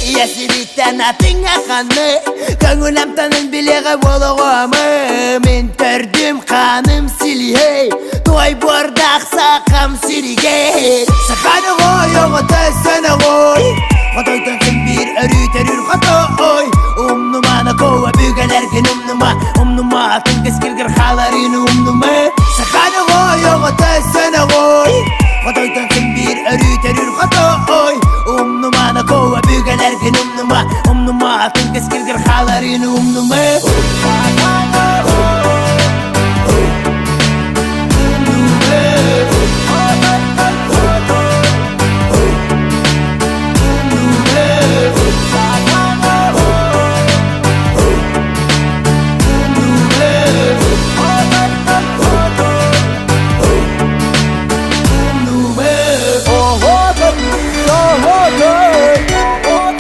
Ийэ сириттэн атыҥҥа ханны Көҥүл амтанын билиэҕэ буолоҕуомы Мин төрдүм хааным силиһэй Туой буордаах сахам сиригэй Саханы ой оҕото сөнөҕой Хотойтон син биир өрүү төрүүр хотой Умнумана коа бүгэлэргин умнума Умнума атын кэскилгэр хааларын умнума Саханы ой оҕото сөнөҕой Хотойтон син биир өрүү төрүүр хотой Умнумана коа бүгэлэргин умнума Умнума атын кэскилгэр хааларын умнума.